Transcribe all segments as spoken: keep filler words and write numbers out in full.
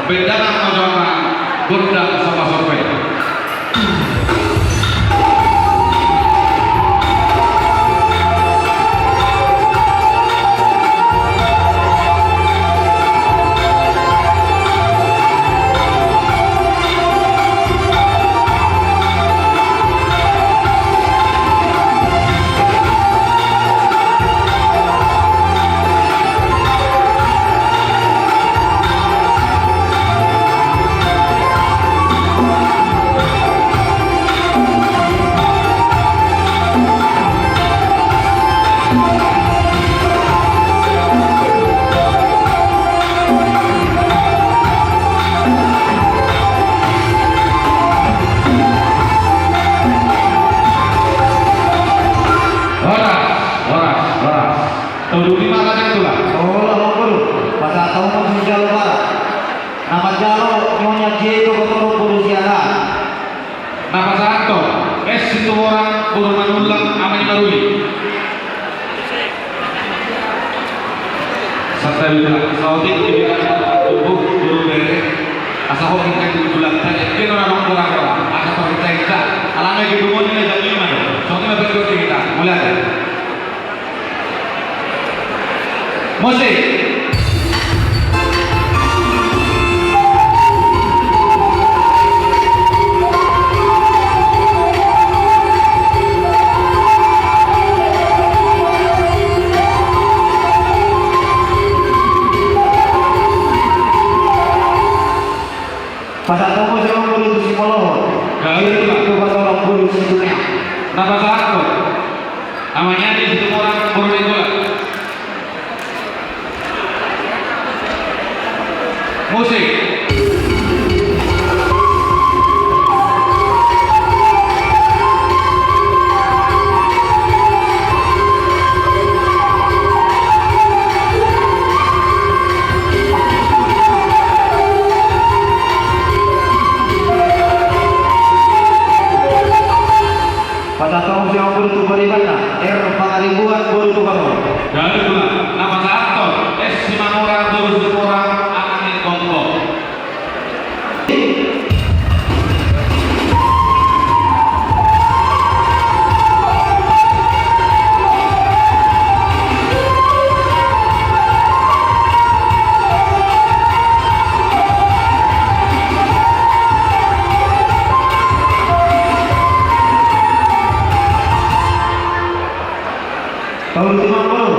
Bahen damang ma jolo gondang somba-somba i. Horas, horas, horas. Tolu lima lagi tulang. Hola, Amangboru. Pasahat hamu ma sijalo bara. Na manjalo nyonya Diego Gotoro boru Siahaan. Na pasahathon, es Situmorang boru Manullang ama ni Maruli. Santabi tulang, saotik di bidang tubuh, boru bere. Asa ho hingga di bulan tadi, dia nona nongkrong, asa percaya, alana di rumah ini jam lima, soalnya berikut kita, mulai. Musik. Pasahat hamu ma sijalo boru tu Simolohon. Gabe tulang. Tu pasahat boru Situmeang. Na pasahathon. Ama ni Situmorang boru Nainggolan. Musik. Pasahat hamu ma sijalo boru tu paribanna, R Pangaribuan boru Tukang. Gabe tulang, na pasahathon, es Simamora boru Situmorang, anak ni Kombo. Tolu lima boru.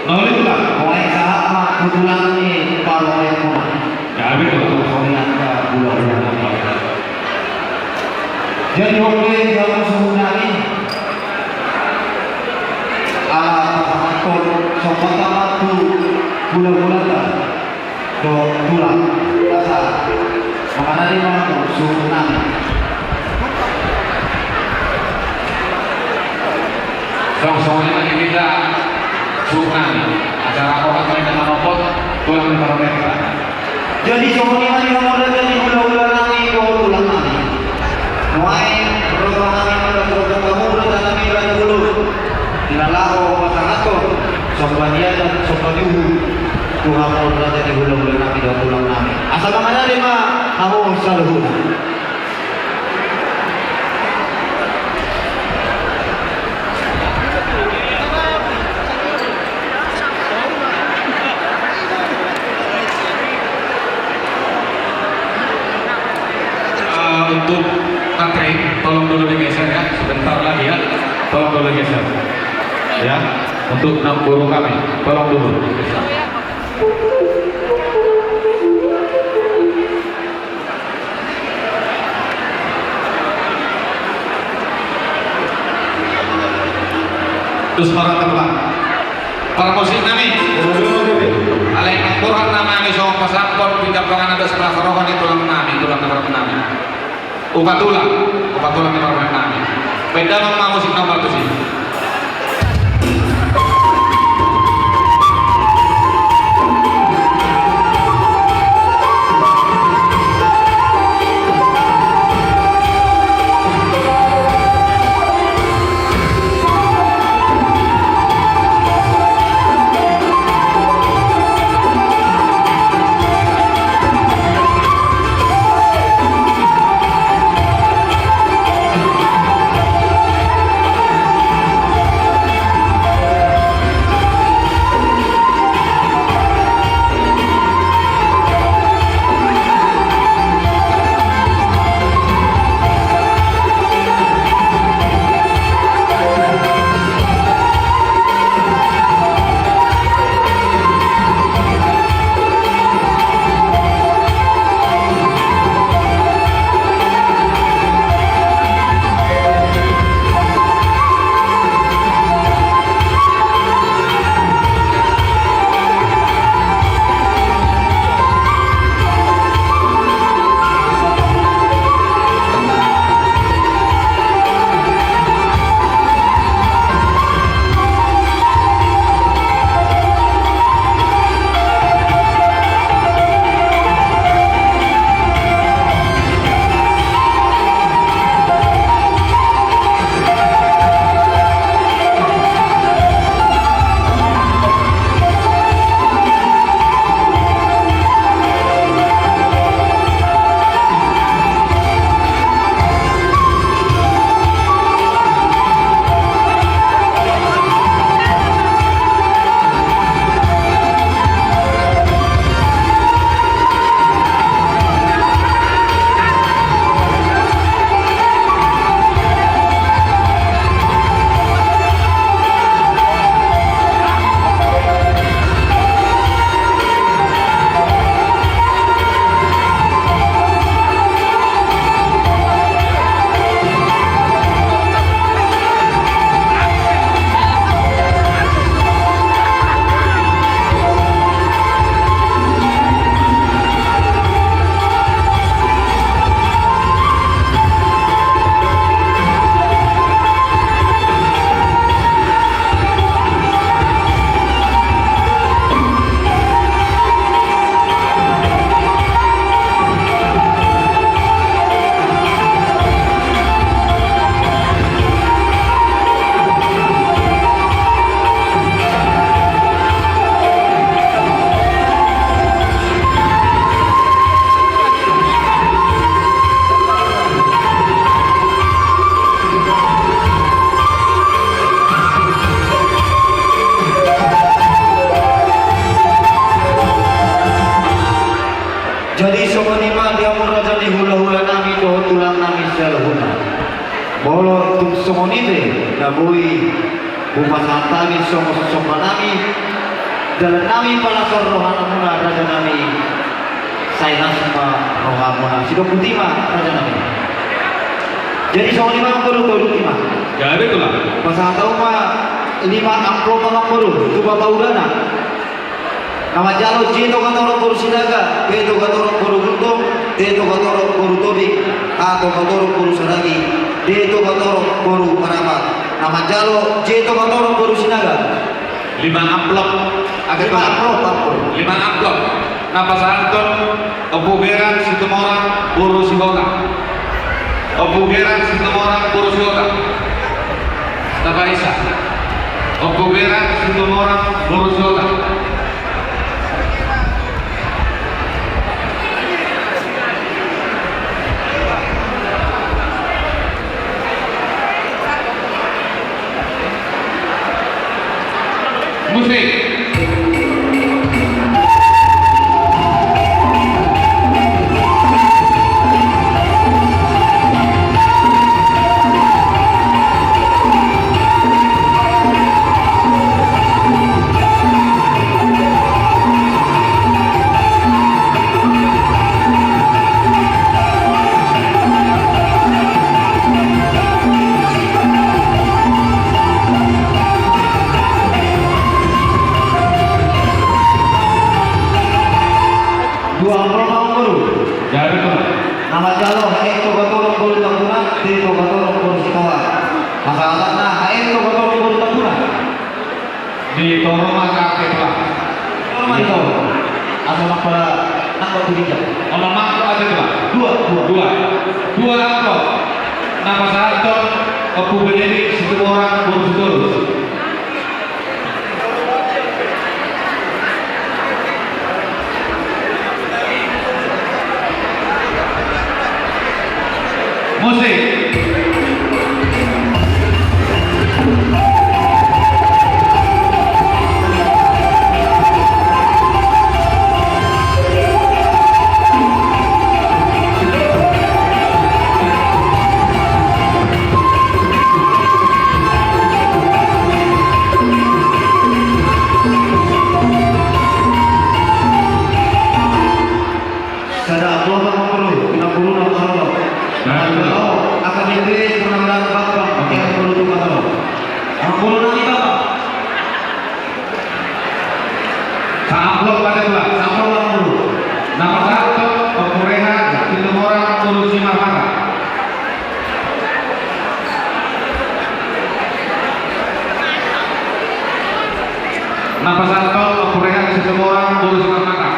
Tolu lima. Mulai sahat ma tu tulang ni parumaenmuna. Gabe tulang. Songon i angka hulahula nami. Jadi oke, jama suhut nami. Ala pasahathon sombanta ma tu hulahulanta. Dohot tulang, asa mangarade ma suhut nami. Songon i ma di hita suhut nami. Acara opat ma hita manopot tulang ni parumaenta. Jadi songon i ma di hamu raja ni hulahula nami dohot tulang nami. Nuaeng ro ma hami mandapothon hamu raja nami raja bolon. Di na laho pasahathon somba ni adat somba ni uhum tu hamu raja ni hulahula nami dohot tulang nami. Asa mangarade ma hamu saluhutna. Eh, untuk catering, tolong dulu digeser ya, sebentar lagi ya, tolong dulu digeser. Ya, untuk enam boru kami, tolong dulu digeser. Terus para teman, para musik nami. Alai nang borat nama nami songon pasampon, pindah pangan ada sebelah roha ni tulang nami, tulang ni parumaen nami. Upa tulang, upa tulang ni parumaen nami. Bahen damang ma musik nomor tusi. Songon i ma di hamu raja ni hulahula nami dohot tulang nami saluhutna. Molo tung songon i pe na boi hupasahat hami songon somba nami, dalan nami palasan roha namuna raja nami, sai las ma rohamuna. Sidok boti ma raja nami. Jadi songon i ma boru, tolu i ma. Jadi tulang. Pasahat hamu ma lima amplop ma boru tu bapak urana. Na manjalo J Togatorop boru Sinaga, B Togatorop boru Gultom, T Togatorop boru Tobing, H Togatorop boru Saragi, D Togatorop boru Parapat. Na manjalo J Togatorop boru Sinaga. Lima amplop. Lima amplop, amplop. Lima amplop. Na pasahathon Ompu Gerang Situmorang boru Sihota. Ompu Gerang Situmorang boru Sihota. Tapaisa. Ompu Gerang Situmorang boru Sihota. Musik. Dua amplop ma boru. Jadi tulang. Na manjalo H Togatorop boru Tambunan, T Togatorop boru Sitoha. Pasahatanna H Togatorop boru Tambunan. Di toru ma, Kak Ketua. Toru ma di toru. Asa nang pala nang kau tulis ya. Ono ma, Kak Ketua. Dua, dua. Dua. Dua amplop. Na pasahathon Ompu Benedik Situmorang boru Sitorus. Musik. Sada amplop ma boru, pinampuluna ma boru. Nah, angka bete pernah melihat bapak, pakai boru tu bapak. Amplop nami bapak. Sa amplop ma tulang, sa amplop ma boru. Na pasahathon Ompu Reha Situmorang boru Simarmata. Na pasahathon Ompu Reha Situmorang boru Simarmata.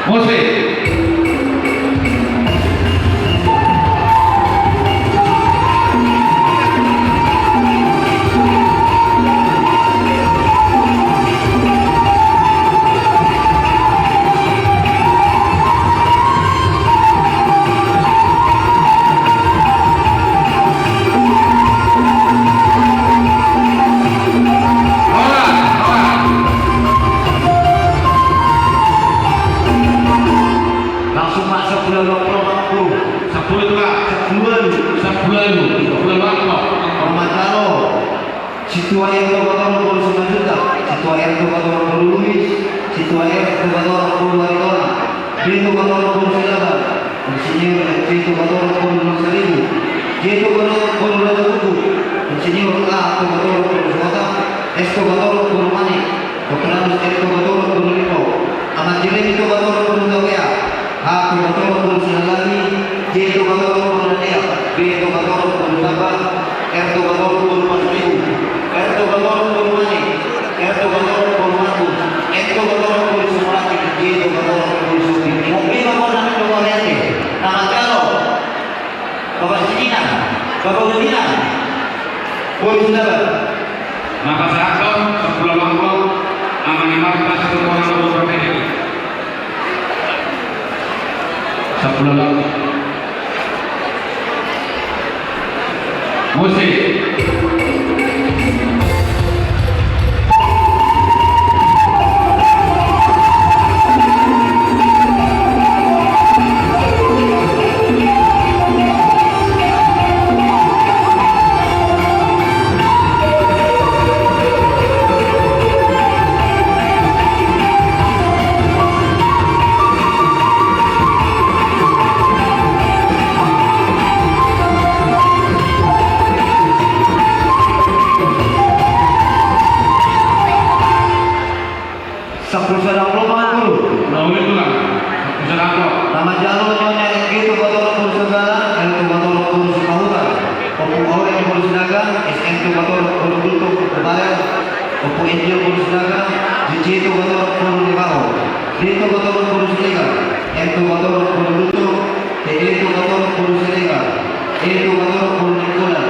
Musik. Langsung ma sampulu ualu amplop ma boru. Sampulu ualu, Pak. Sampulu ualu. Sampulu ualu. Sampulu ualu amplop. Na manjalo Situa R Togatorop boru Simanjuntak, Situa R Togatorop boru Lubis, Situa R Togatorop boru Aritonang, B Togatorop boru Silaban, Insinyur F Togatorop boru Saribu, J Togatorop boru Raja Buku, Insinyur A Togatorop boru Sumatang, S Togatorop boru Manik, Doktor Agus R Togatorop boru Limbo, Amat Jeremy Togatorop boru Tawea, H Togatorop boru Sihallagi, J Togatorop boru Dea, B Togatorop boru Tamba, R Togatorop boru Pasaribu, R Togatorop boru Mane, R Togatorop boru Matu, N Togatorop boru Sumorati, J Togatorop boru Sopi. Hobi ma boru nami do moriate. Na manjalo Bapak Sidina, Bapak Udina, boru Sulaban. Na pasahathon sampulu ualu amplop, Amang Marta Situmorang boru Ramadhan. Sampulu ualu. Musik. Sampulu sada amplop ma, Guru. Ulang, ulang, ulang. Sampulu sada amplop. Na manjalo Nyonya N G Tubatorop boru Sagala, L Tubatorop boru Sipahutar, Ompu Aurel boru Sinaga, S N Tubatorop boru Gultom, Ompu Barel, Ompu N J boru Sinaga, J J Tubatorop boru Limaho, D Tubatorop boru Siregar, M Tubatorop boru Gultom, T E Tubatorop boru Siregar, E Tubatorop boru Nainggolan,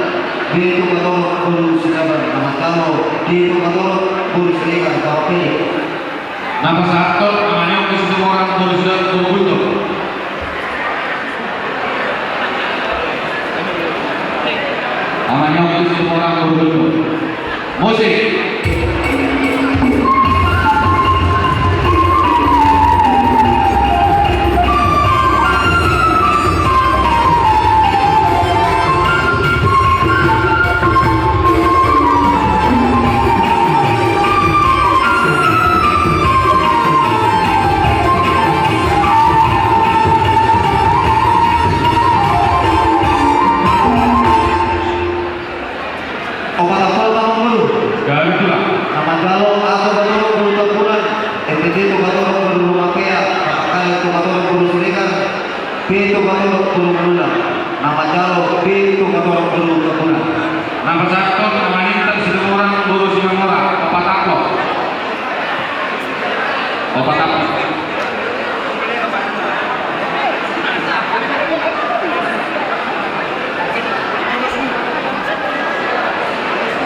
B Tubatorop boru Sinaga, na manjalo D Tubatorop boru Siregar, Bapak Felix. Na pasahathon Ama ni Ongki Situmorang boru Siregar, boru Gultom. Ama ni Ongki Situmorang boru Gultom. Musik. Opat amplop ma, Guru. Gabe, Tulang. Na manjalo A Tubatorop boru Tambunan, M T T Tubatorop boru Lumapea, Pakpakkali Tubatorop boru Siregar, B Tubatorop boru Manula. Na manjalo B Tubatorop boru Tambunan. Na pasahathon Ama ni Intan Situmorang boru Simamora, opat amplop. Opat amplop.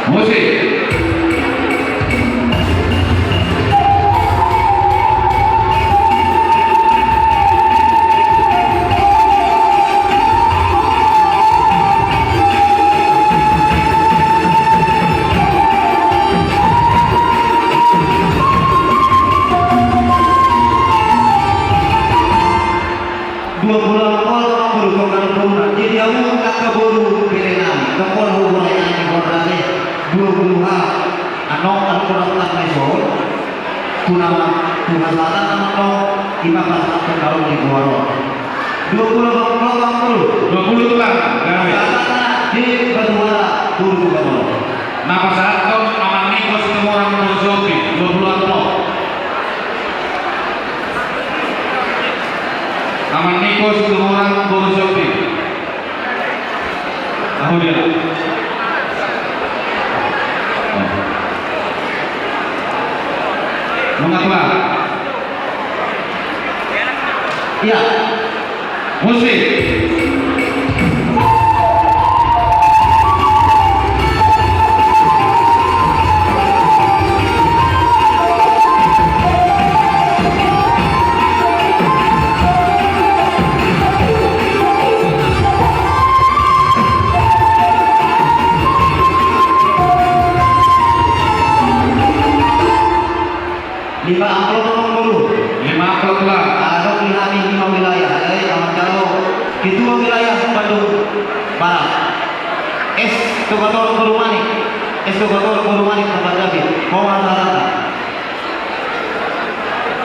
Musik. Dua pulu opat boru, tongka ni boru. Jadi hamu angka boru bere nami, tongka boru bere nami, boru nami. Dua pulu ha. Annon, annon boru nami son. Kuna ma, kuna sana annon, ima pas annon daun di boru. Dua pulu opat boru. Dua pulu, Tulang. Gabe. Sana di Batuara, boru Batuara. Na pasahathon Ama ni Ongki Situmorang boru Sihombing, dua pulu amplop. Ama ni Ongki Situmorang boru Sihombing. Tahu dia. Mengatua. Iya. Musik. Lima amplop, Tulang, boru. Lima amplop, Tulang. Adong di hami lima wilayah, eh, na manjalo ketua wilayah Bandung Barat. S Tubatorop boru Manik. S Tubatorop boru Manik, Bapak David. Kau ada rata.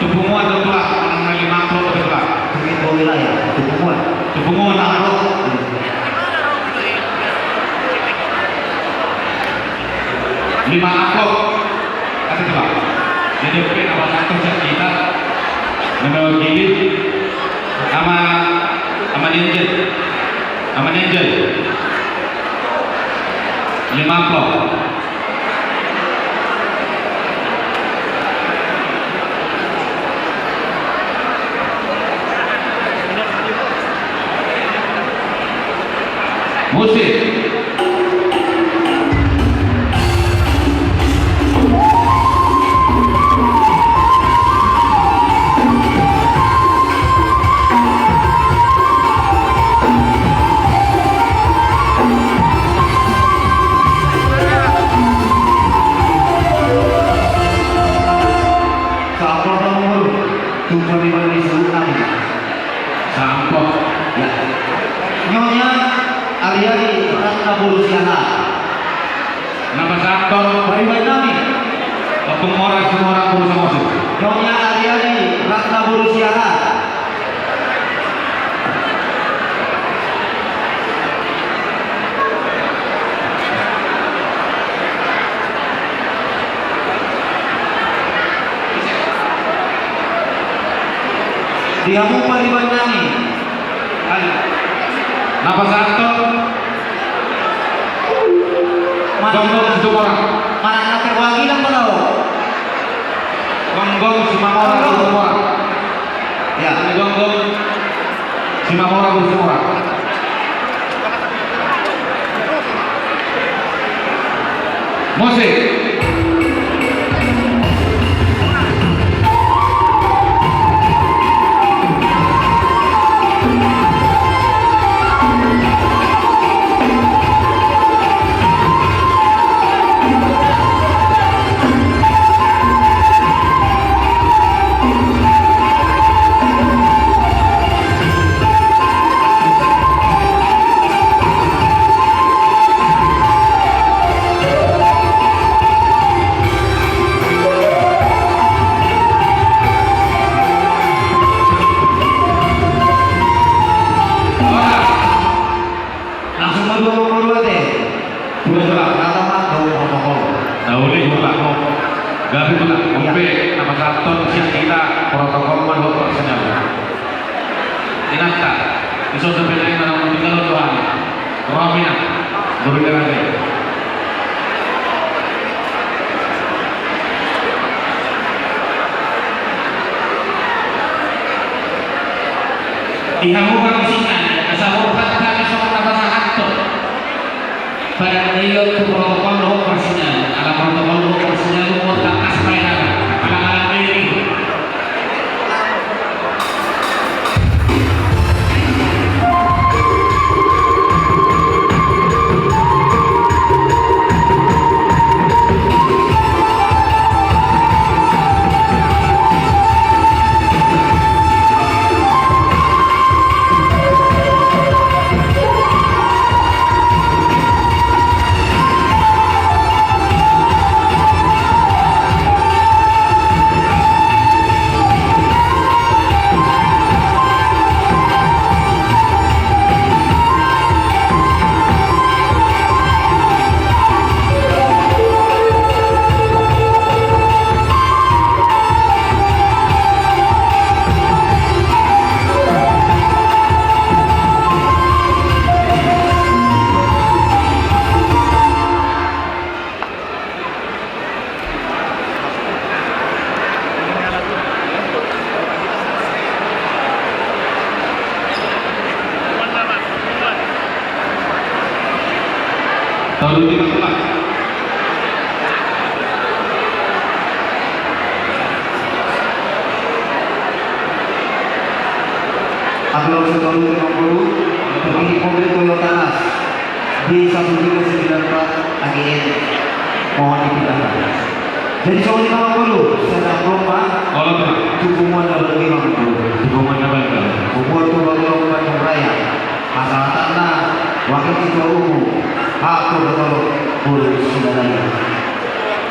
Tupunguan do, Tulang, manang na lima amplop do, Tulang. Ketua wilayah, Tupunguan. Tupunguan amplop. Lima amplop. Ate, Tulang. Jadi, oke, nama satu siap kita. Nama wakili. Ama, Ama ni Angel. Ama ni Angel. Lima amplop. Musik. Ratna boru Siahaan. Na pasahathon pariban nami. Ompung Mora Simorang boru Samosir. Nyonya Ariani Ratna boru Siahaan. Di hamu pariban nami. Na pasahathon. Gomgom Situmorang. Mana na perwakilan mana lo? Gomgom Simamora Situmorang. Ya. Gomgom Simamora Situmorang. Musik. Langsung ma dua puluh dua te. Dua puluh dua. Kata ma dua protokol. Tahu ni juga kok. Gabe tu nak. Iya. Oke, nama satu siap kita protokol ma dua persen. Inanta, iso sampai naik mana mau tinggal dua hari. Romi nak. Dua hari lagi. Di hamu parmusikan, asa hormat hami songon na pasahathon. Pada naion tu protokol dohot parsinyal, ala protokol dohot parsinyal, umur tangkas main ala, ala ala ini. Tolu tiga empat. Ambil langsung tolu lima puluh. Terkini mobil Toyota Nas. B satu tiga sembilan empat A G N. Mohon dipindahkan. Jadi songon i ma, Amangboru, sada amplop ma. Olo, Pak. Cukup muat dapat lima puluh. Cukup muat dapat lima puluh. Membuat tumbang lompat raya. Pasahatanna wakil ketua umum. Hak ketua umum. Boru Sinadari.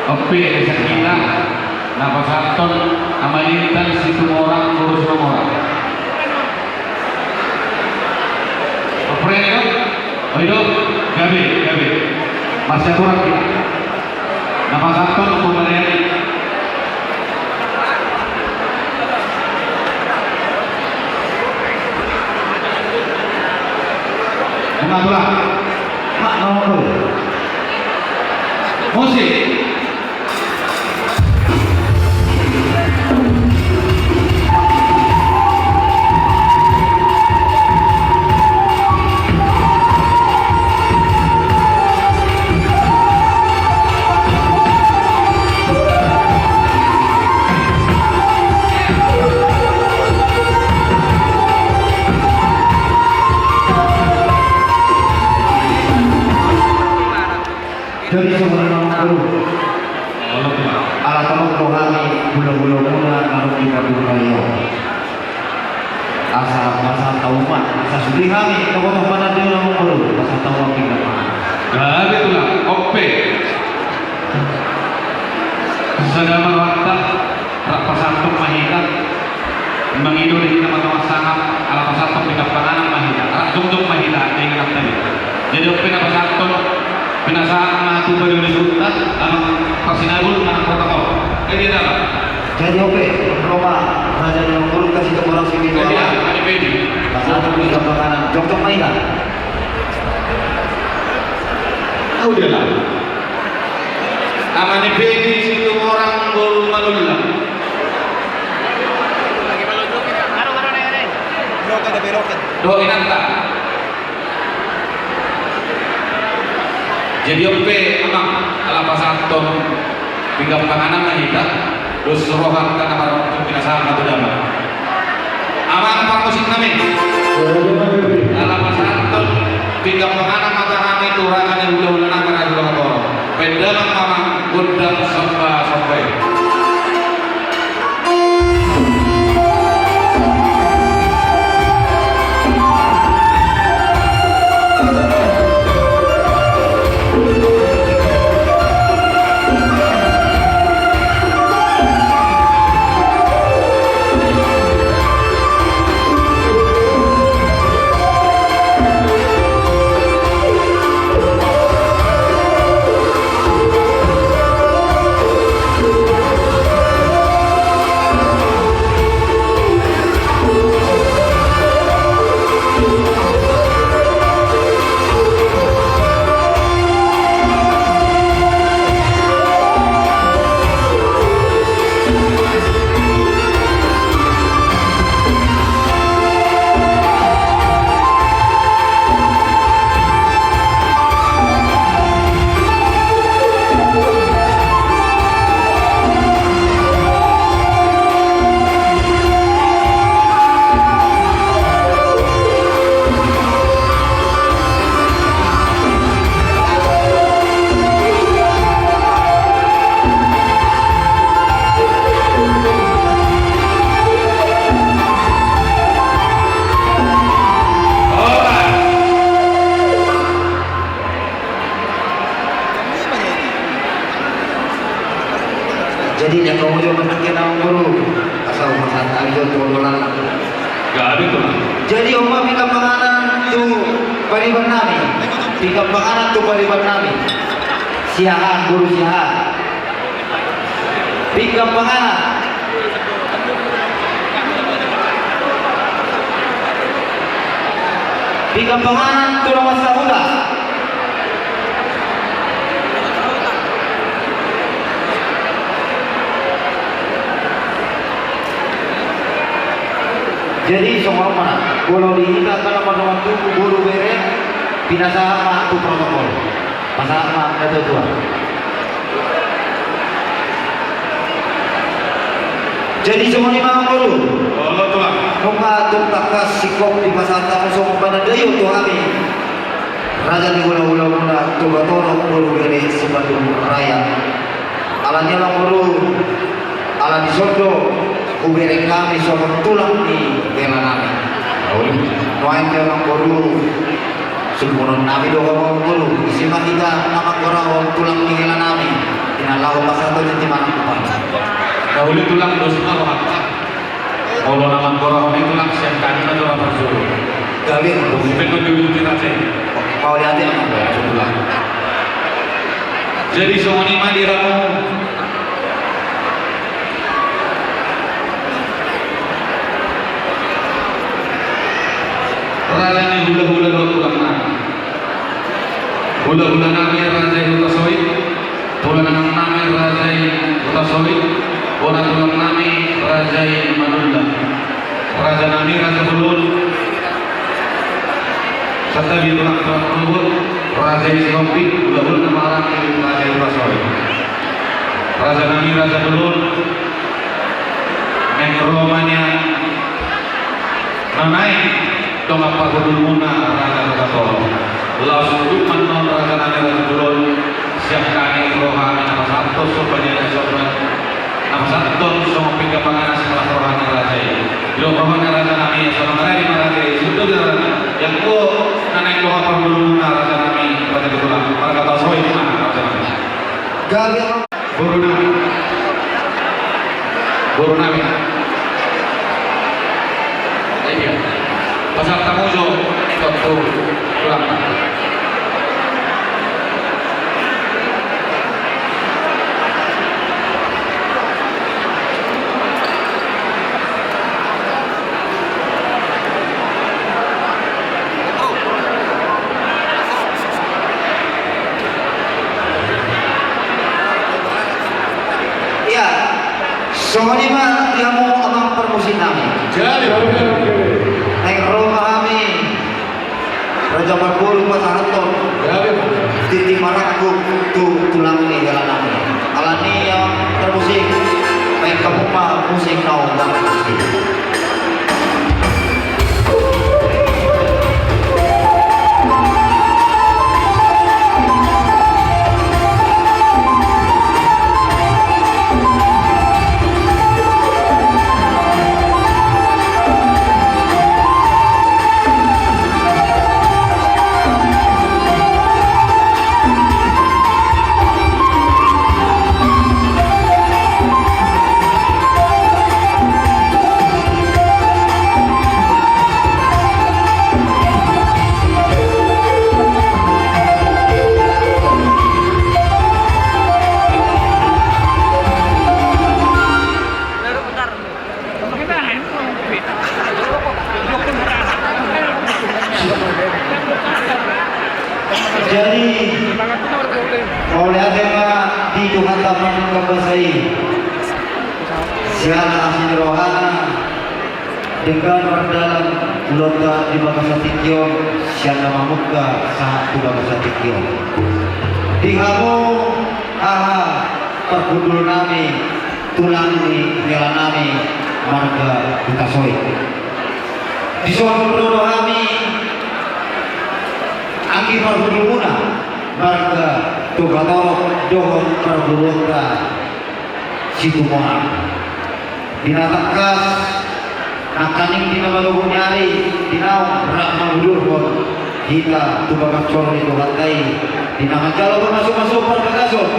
Oke, sakira. Na pasahathon Ama Intan Situmorang boru Simamora. Oke, Pak. Oi do, gabe, gabe. Masih kurang kita. Na pasahathon tu Mariani. Mengaturlah. Mak, mau tu. Musik. Jadi sebenarnya Amangboru. Ala tolong dohani, hula-hula muna, lalu kita buka yo. Asa, asa tau ma, asa sude hami, toko-toko mana dia orang baru, asa tau ma pindah mana. Gabe tulang, ope. Sada ma rohanta, rap pasahat ma hita. Mangido di hita ma tongah sangap, ala pasahat pinggan panganan ma hita. Rap jongjong ma hita, inganan tadi. Jadi ope na pasahat, pinasahat ma tu parioli gurunta, amang parsinabul, amang protokol. Eh, dia dalam. Jadi ope, Roma, Raja ni Amangboru, kasih tu orang sini. Jadi, ah, ada baby. Pasahat pinggan panganan, jongjong ma hita. Au dia lah. Amang ni Pegi Situmorang boru Manullang. Dohot inanta. Jadi ope, amang, ala pasahathon pinggan panganan ma hita. Dos rohanta na maruntung pinasahat ma tu damang. Amang parmusik nami. Ala pasahathon pinggan panganan ma hami tu raja ni hulahula nami Raja Togotoro. Bahen damang ma amang gondang sombasomba i. Jadi, dia kamu juga mantap kena guru. Asal masak aja tuh, bola. Jadi, oma pinggan panganan tu pariban nami. Pinggan panganan tu pariban nami. Siahaan, guru siahaan. Pinggan panganan. Pinggan panganan tu dongan sahuta. Jadi songon on ma, molo di hita angka na mardongan tubu, boru, bere, pinasahat ma tu protokol. Pasahat ma na tuatua. Jadi songon i ma, amangboru. Olo, tulang. Nunga tung tangkas singkop dipasahat hamu songon panandaion tu hami, raja ni hulahula muna, Togotoro, boru, bere, Sibandung Raya. Alani, amangboru, ala dison do hubereng hami songon tulang ni hela nami. Nuaeng pe, amangboru, sumurung nami do ho, amangboru. Ise ma hita na manggorahon tulang ni hela nami, di na laho pasahathon tintin manang upa. Na uli, tulang, dos ma rohanta. Molo na manggorahon i, tulang, sian hami ma jolo parjolo. Gabe, amangboru. Pe manjujung di raja i. Mauliate, amangboru. Tulang. Jadi songon i ma di hamu. Raja ni hulahula dohot tulang nami. Hulahula nami raja i Hutasoit, tulang nami raja i Hutasoit, bona tulang nami raja i Manullang. Raja nami raja bolon, santabi tulang, tulang bolon, raja i Sihombing, hulahula na marhaha raja i Hutasoit. Raja nami raja bolon, naeng ro ma nian na naeng dongan parhundulmuna raja Togotoro. Laos unduk ma annon raja nami raja bolon, sian hami ro hami na pasahathon somba ni adat somba, na pasahathon songon pinggan panganan sian las roha ni raja i. Didok roha ni raja nami, asa mangare Na naeng dohot parboruon na raja nami, raja ni tulang, marga Hutasoit ma raja nami. Gabe. Boru nami. Boru nami. Iya. Pasahat hamu jo, tontu tulang. Iya, songon i ma di hamu amang parmusik nami. Jadi, oke, oke. Naeng ro ma hami. Raja Marboru pasahathon tintin marangkup tu tulang ni hela nami. Alani i, parmusik, baen hamu ma musik naung marmusik. Jadi, mauliate ma di Tuhanta Pardenggan Basa i, sian asi ni rohana, denggan mardalan ulaonta di bagasan tingki on, sian na mamungka sahat tu bagasan tingki on. Di hamu haha parhundul nami, tulang ni hela nami marga Hutasoit. Dison ro do hami anggi parhundulmuna marga Togatorop dohot parboruonta Situmorang. Di na tangkas nangkaning di na manogu ni ari, di naung rap mangudurhon hita tu bagas joro ni Tuhanta i, di na manjalo pamasumasuon parbagason,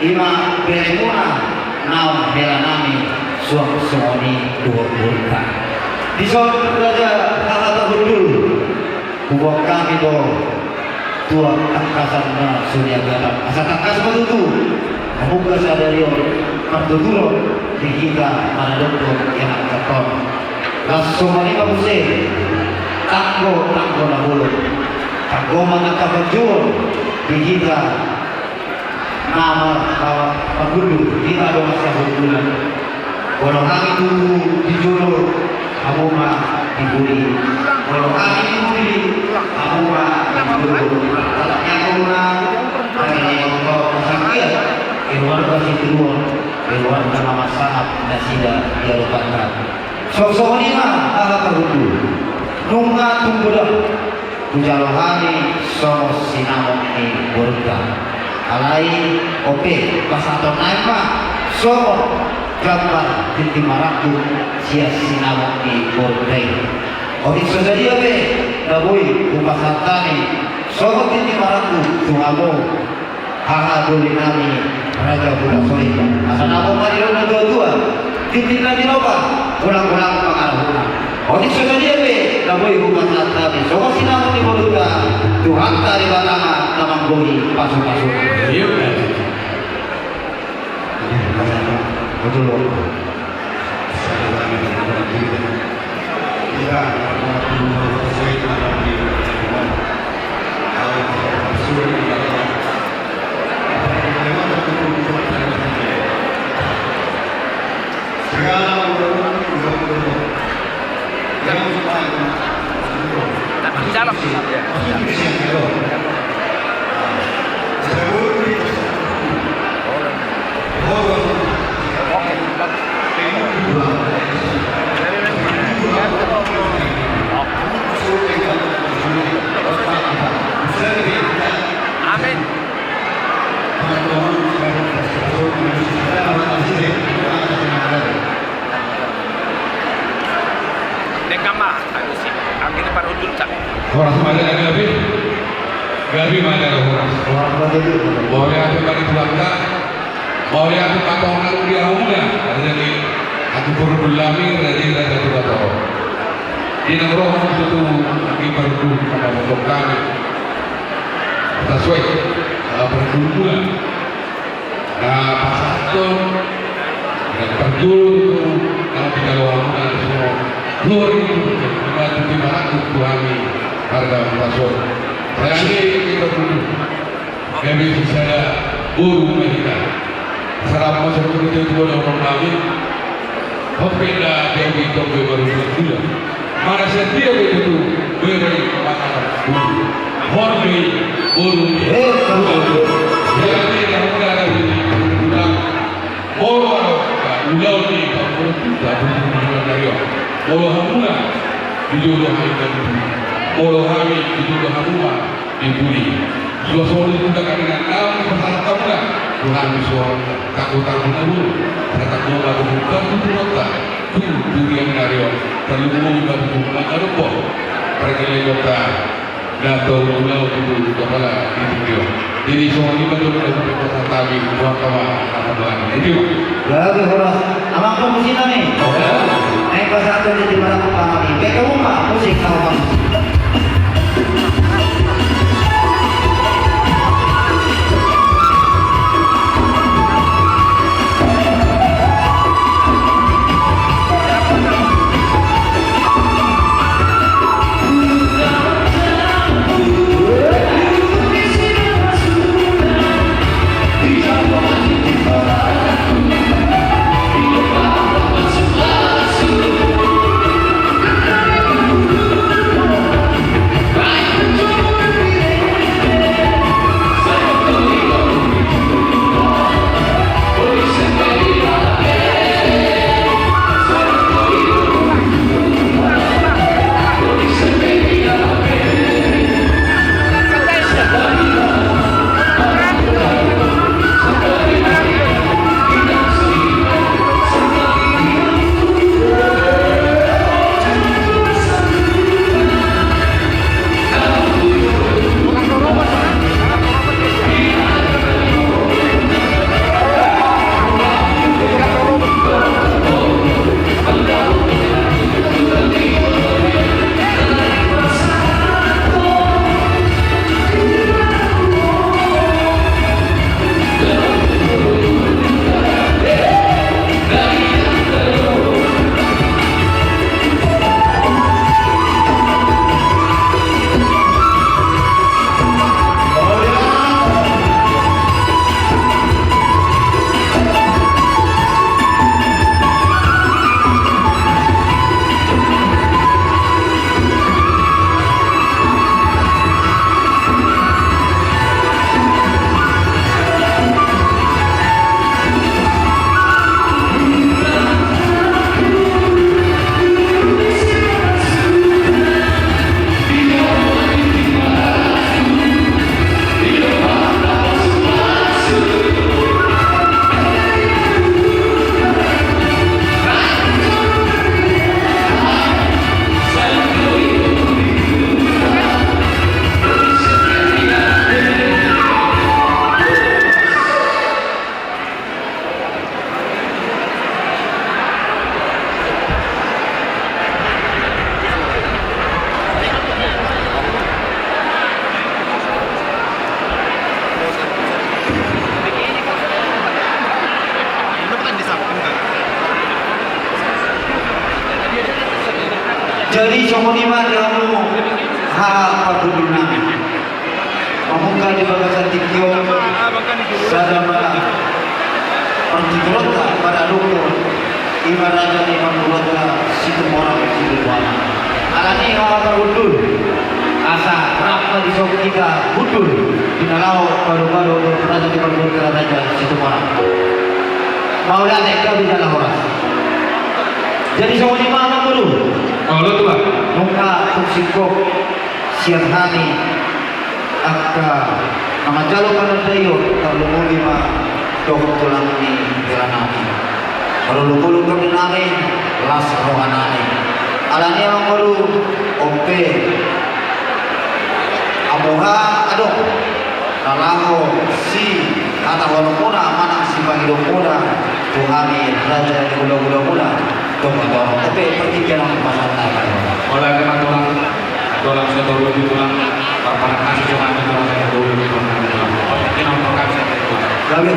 i ma beremuna naung hela nami, suang songon i dohot borunta. Dison raja haha parhundul, huboan hami do tua tangkasan na so niagatan, asa tangkas ma tutu mamungka sadari on partuturon di hita maradophon ianakhonta on. Laos songon i ma muse tanggo, tanggo na bolon, tanggo ma angka panjouon di hita na marhaha parhundul, hita dongan sahundulan. Molo hami tutu di jolo, hamu ma di pudi. Molo hami di pudi, hamu ma di jolo. Alai angka na, angka na ingkon pasahat, keluarga sitiruon, keluarga na marsangap nasida di adopanna. Songon i ma haha parhundul. Nunga tung godang hujalo hami songon sinamot ni borunta. Alai, ope, pasahaton nami ma songon gambar tintin marangkup sian sinamot ni borunta i. Otik so sadia pe na boi hupasahat hami songon tintin marangkup tu hamu haha doli nami raja Hutasoit. Asa na boi ma didok na tuatua, tintin na tinopa, golanggolang pangarahutna. Otik so sadia pe na boi hupasahat hami songon sinamot ni borunta, Tuhanta Debata ma na manggohi pasupasu. Iya. Iya, betul. Amin. Denggan ma, alusi, anggi ni parhundulta. Horas ma Gabe ma jala horas. Mauliate ma di Tuhanta. Mauliate ma di hamuna, raja ni Parhundul nami, raja ni Raja Togator. Di na ro hamu tutu, anggi parhundul, na mamboan hami. Tasuai, eh, parhundul muna. Na pasahathon, na parjolo, na dijalo hamuna, so, luar itu, na tutu marangkup tu hami, marga Hutabarat. Saya ni, kita dulu. Kami sisada, boru ma hita. Salam masa dulu, kita dua orang kami. Hot penda dia di tong be baru dia. Mana setia be itu tu beri makanan. Hot be boru ni. Eh, boru. Jadi dia udah ada di udah. Molo ada udah ni boru kita butuh bulan dari. Molo hamuna di jodoh hami dan molo hami di jodoh hamuna. Di pudi. Suasana tu daging na naung pasahat hamuna. Tuhan suara takut takut na bulu. Saya takut lagu bukan tu turota. Tu durian nario. Terlalu bulu bagi bukan ada po. Perkele kota. Dato ulau tu kepala di video. Jadi suara ni betul betul kota tadi buat kawan. Jadi. Lagu horas. Amang pun musik nami. Naik pas satu di mana kepala ni. Beta rumah musik kau bang. Jadi songon i ma di hamu haha parhundul nami. Mamungka di bagasan tingki on sada ma partingkianta, pada loko i ma raja ni parhundulanta Situmorang Situbuana. Alani haha parhundul asa rap ma dison hita hundul di na laho padomu-domu raja ni parhundulanta Raja Situmorang. Mauliate, gabe jala horas. Jadi songon i ma amang boru. Molo tua. Nunga tung singkop sian hami angka na manjalo panandaion, tarlumobi ma dohot tulang ni hela nami. Marolopolop tondi nami, las roha nami. Alani amang boru, on pe Amuha adong na laho sihatahononmuna manang sipangidoonmuna tu hami raja ni hulahulamuna. Tong adong, tapi pertikian on pasahat nai. Olo, ate ma tulang. Tulang setoru di tulang. Parparakasi jo hami tulang setoru di tulang. Pertikian on pasahat nai. Gabe.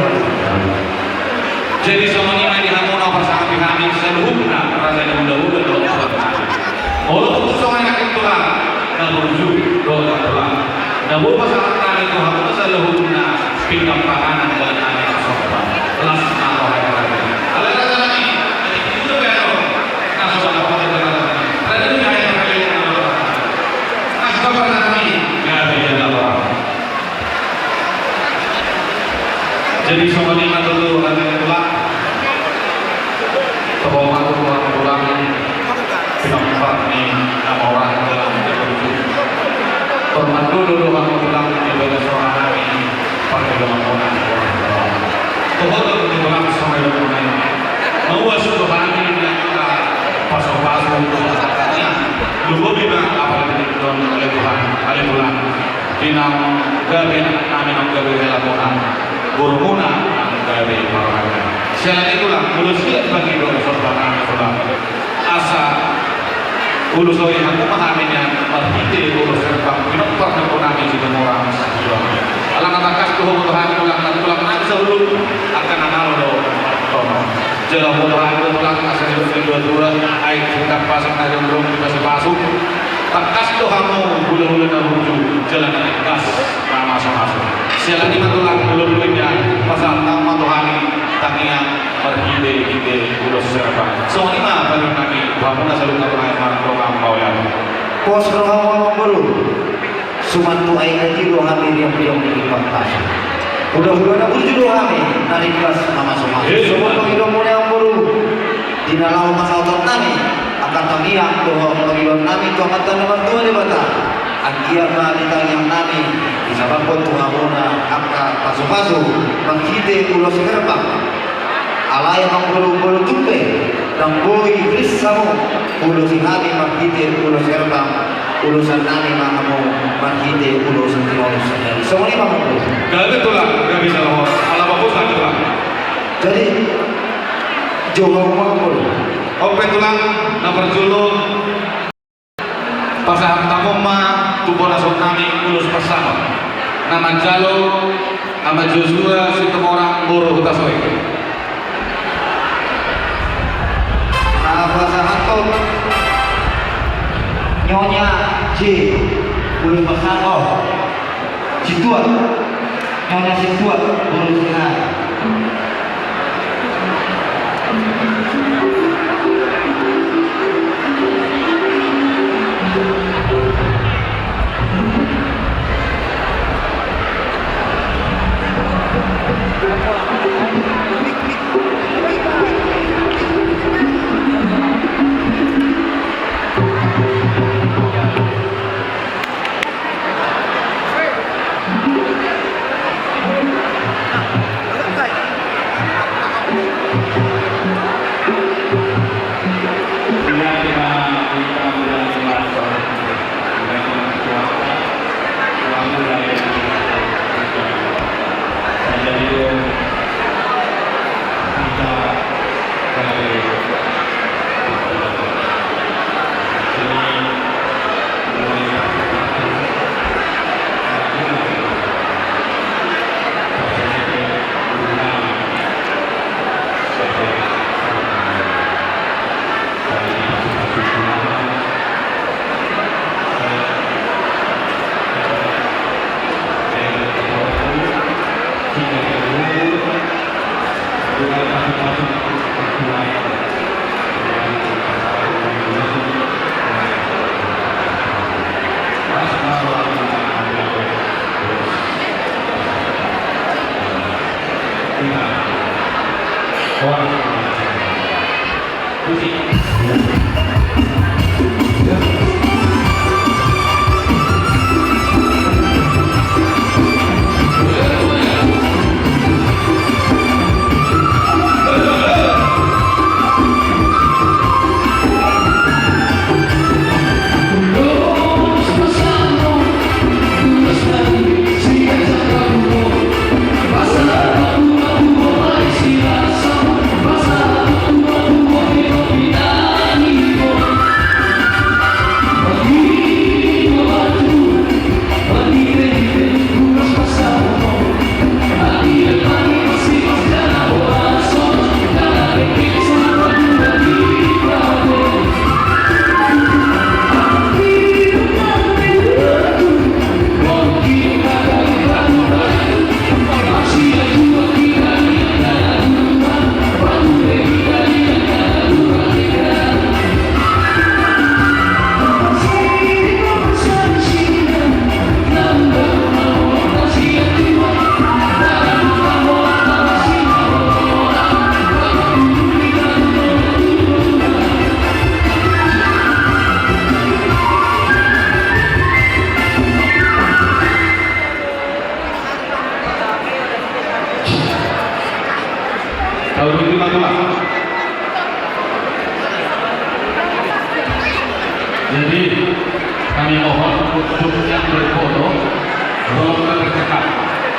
Jadi songon i ma di hamu na pasahat hami saluhutna raja ni hulahula dohot tulang. Olo, tutu songon i nangkin tulang na burju dohot tulang. Na boi pasahat nami tu hamu saluhutna pinggan panganan dohot nami na somba. Las ma roha ni raja. Alai raja nami, na tingki do be adong na so dapotan raja nami. Raja nami, aek na kayu na. Las ma roha ni raja nami. Gabe jala roha. Jadi songon i ma tutu hami tulang. Tabo ma tutu hami tulang. Pinompar ni na maurat dalam tertuju. Tormando do hami tulang di bagas roha nami. Parjolo ma tulang. Toho do tutu tulang songon i do tulang. Mauas do hami di angka pasupasu. Lumobi ma apala di don ale Tuhan, ale tulang. Di naung gabe anak nami naung gabe hela muna, boru muna naung gabe parmaen. Siala ni i tulang, ulos i ma pangidoan songon i tulang. Asa ulos i hamu ma hami nian marhite ulos herbang pinompar ni ompu nami Situmorang Sahidang. Ala na tangkas tu hamu tulang, tulang nami saluhut angka na malo do. Jala hamu tulang, tulang asa didok ni dua tua, aek sitampa sangkadong dong dipasupasu. Tangkas do hamu hulahula na burju, jala na tangkas na masumasu. Siala ni i ma tulang, hulahula na pasahat ma tu hami tangiang marhitehite ulos herbang. Songon i ma pangidoan nami tu hamu na saluhut na tulang, marhite na mauliate. Pos rohamu amangboru. Suman tu aek na tio do hami riong-riong di Pangkasi. Hulahula na burju do hami na ringgas na masumasu. Songon pangidoanmuna amangboru. Di na laho pasahaton nami angka tangiang dohot pangidoan nami tu Amanta na martua Debata. Anggiat ma di tangiang nami disabamhon tu hamuna angka pasupasu marhite ulos herbang. Alai amangboru, molo tung pe ndang boi ris hamu ulosi hami marhite ulos herbang, ulosan nami ma hamu marhite ulos tinonus. Songon i ma amangboru. Gabe tulang, gabe jala roha. Ala bagus lah tulang. Jadi, jo hamu ma amangboru. On pe tulang, na parjolo. Pasahat hamu ma tu bonason nami ulos parsahut. Na manjalo Ama Josua Situmorang boru Hutasoit. Na pasahathon Nyonya J ulos parsahut. Sintua. Nyonya Sintua, boru Sinai. Jadi, kami mohon untuk yang berfoto, tolong dipercepat.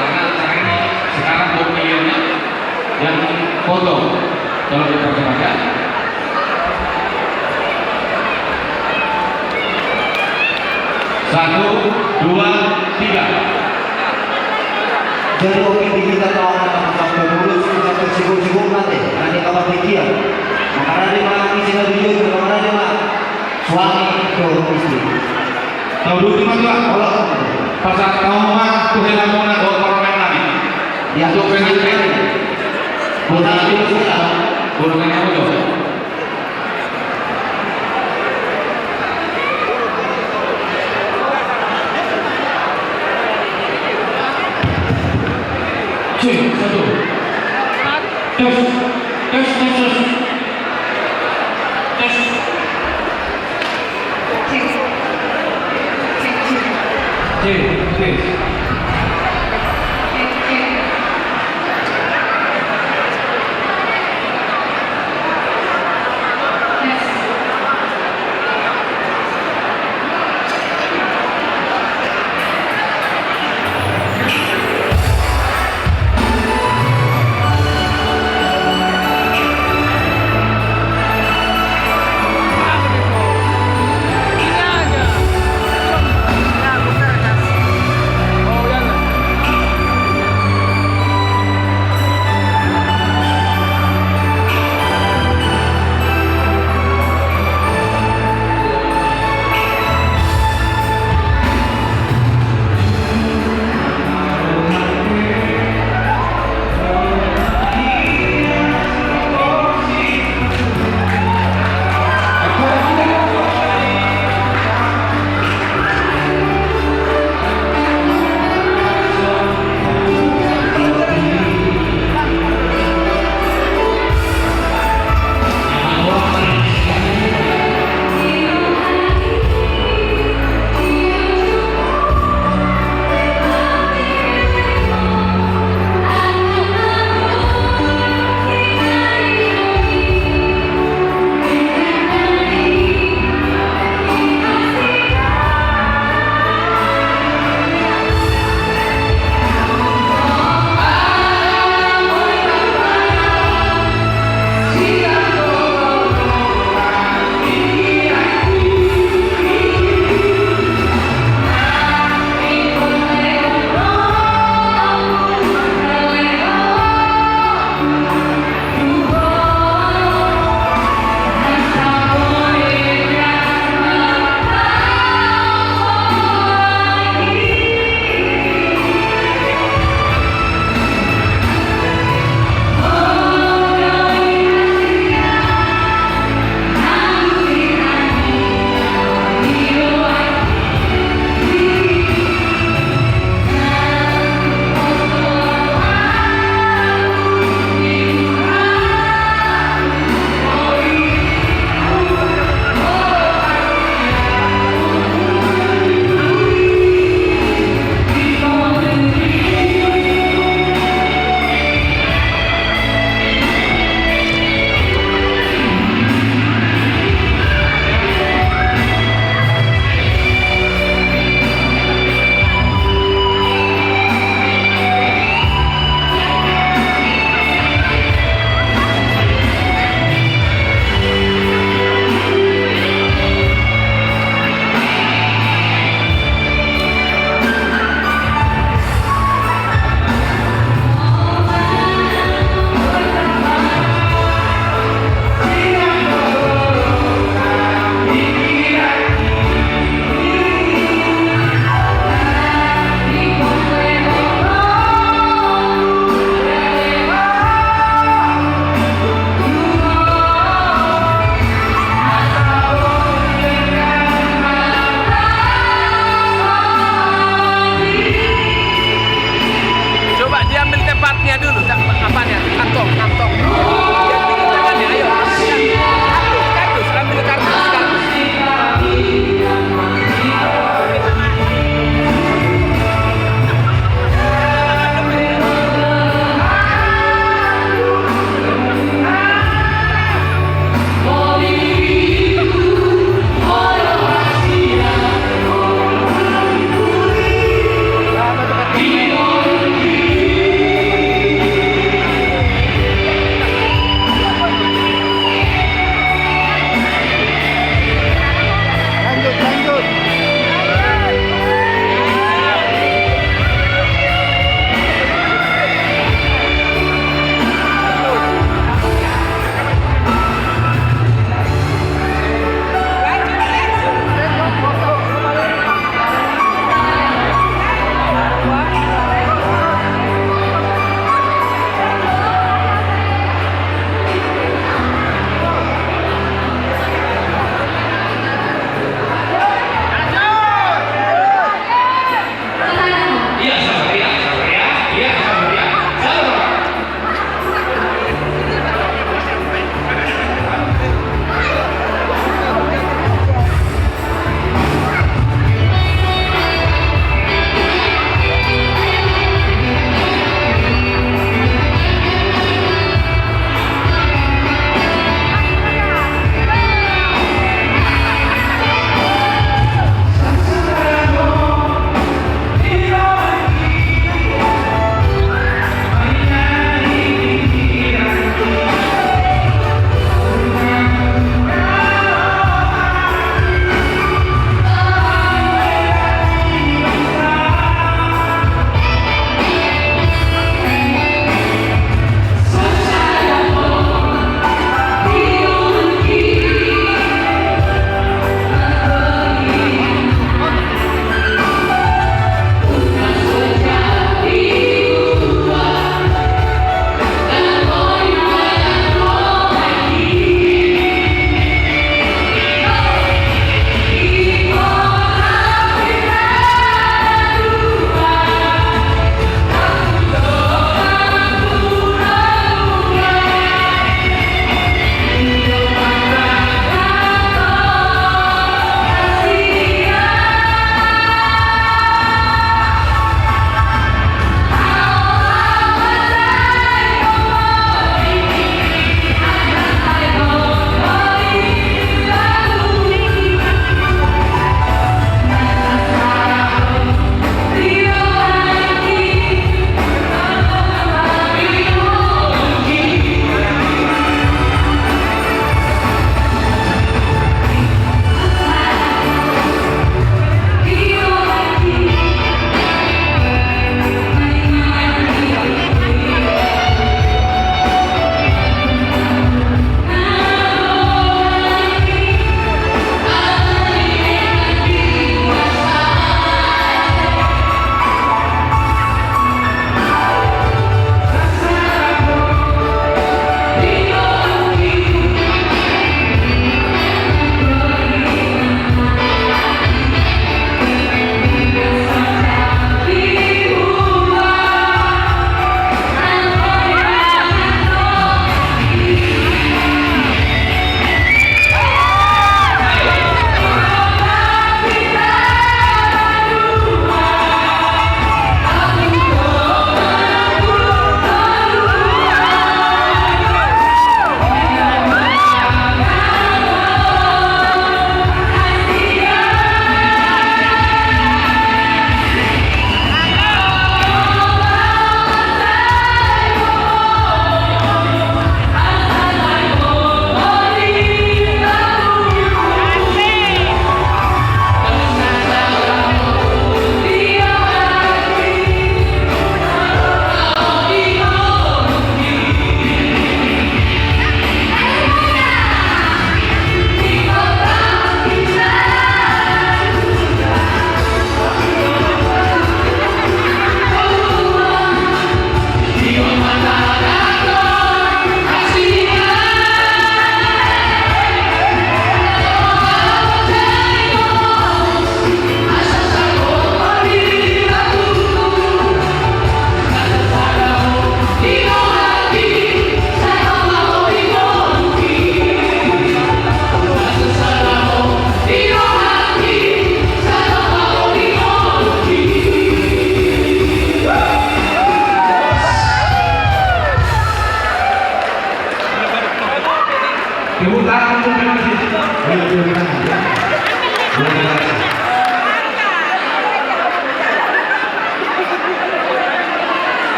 Karena acara ini sekarang buat kalian yang foto, tolong dipercepat, ya. Satu, dua, tiga. Jadi, oke, di kita tahu ada makan terus, kita tersibuk-sibuk nanti, nanti kawan pikiran. Makanya dia makan di sini, jujur, makanya dia makan. Suami, dohot istri. Tahu dulu, Mas, Pak. Kalau pasahat hamu ma tu hela muna dohot parumaen nami. Ya, untuk pengantin. Buat anak itu, ya. Buat anak itu. Cek, satu. Tes, tes, tes, tes. Tes. Cek, cek, cek. Cek, tes. Cek, cek.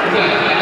Udah.